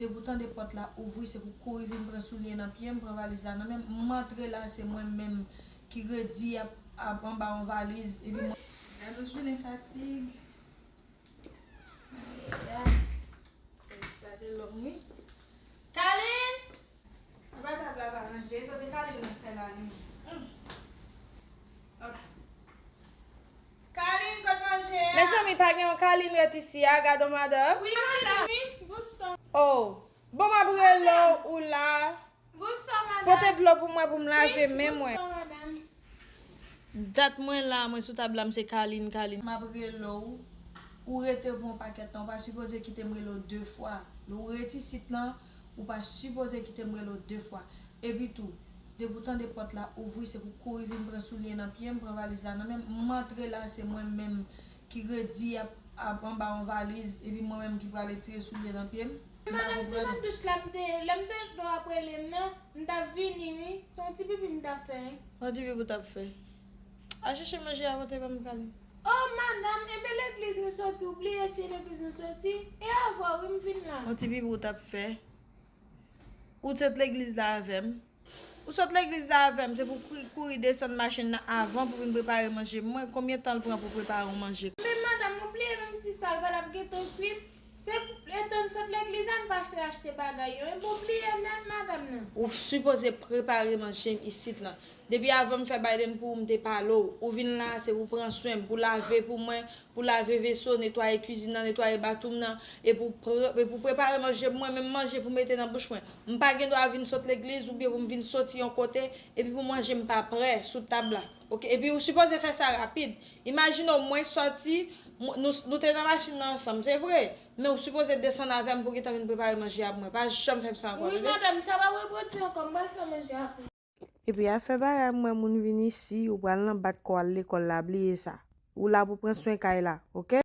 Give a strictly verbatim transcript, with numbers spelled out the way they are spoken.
Depi w tande pòt la ouvri, se pou kouri vin pran soulye nan pye m, pran valiz la nan men m. M antre la, se mwen menm ki redi ap, ap anba yon valiz, epi mwen. Gade w jounen fatig. Ya. Fè jis la te lòm, wi. Kalin! Apa tab la pa ranje, tande Kalin nan fè la, li menm. Hmm. Ok. Kalin, kot manje a? Mezanmi, pa gen yon Kalin ret isi a, gade yon madanm. Wi, madanm. Wi, bouson. Oh, bon, m ap rele w, ou la. Bonswa, madanm. Pote dlo pou mwen, pou m lave men mwen. Bonswa, madanm. Dat mwen la, mwen sou tab la, m se Kalin, Kalin. M ap rele w, ou rete pou yon pakèt tan, ou pa sipoze kite m rele w de fwa. Lè ou ret isit lan, ou pa sipoze kite m rele w de fwa. Epi tou, depi w tande pòt la ouvri, se pou kouri vin pran soulye nan pye m, pran valiz la nan men m. M antre la, se mwen menm ki redi ap, ap anba yon valiz, epi mwen menm ki prale tire soulye nan pye m. Madanm, se nan douch la m te ye. Lè m te tande w ap rele m nan, m t ap vini, wi. Se yon ti pipi m t ap fè, wi. Yon ti pipi w t ap fè. Al chèche manje a pote ban m, Kalin. Oh, madanm, enben legliz nou soti, ou bliye se legliz nou soti? E avè w, wi, m vin la. Yon ti pipi w t ap fè. Ou t sot legliz la avè m. Ou sot legliz la avè m, se pou kouri, kouri desann machin nan avan pou vin prepare manje pou mwen. Konbyen tan l pran pou prepare yon manje? Men madanm, ou bliye menm si sa l pa t ap gentan kwit, se etan n sot legliz la, n pa achte, achte bagay yo. Enben ou bliye nèt, madanm nan. Ou sipoze prepare manje m isit lan. Depi avan m fè Biden pou ou, m te pale w. Ou vin la, se pou pran swen m, pou lave pou mwen, pou lave veso, netwaye kwizin nan, netwaye batwum nan, e pou pre-, e pou prepare manje pou mwen, menm manje pou mete nan bouch mwen. M pa gen dwa vin sot legliz oubyen pou m vin soti yon kote, epi pou manje m pa prè sou tab la. Oke? Epi ou sipoze fè sa rapid. Imajine w, mwen soti, m-, nou, nou te nan machin nan ansanm, se vre, men ou sipoze desann avè m pou gentan vin prepare manje a pou mwen. Pa janm fè m sa ankò, tande? Wi, madanm, sa p ap repwodui ankò, m pral fè manje a pou ou. Epi afè bagay, m wè moun vin isi, ou pral nan bat kò w al lekòl la, bliye sa. Ou la pou pran swen kay la, oke?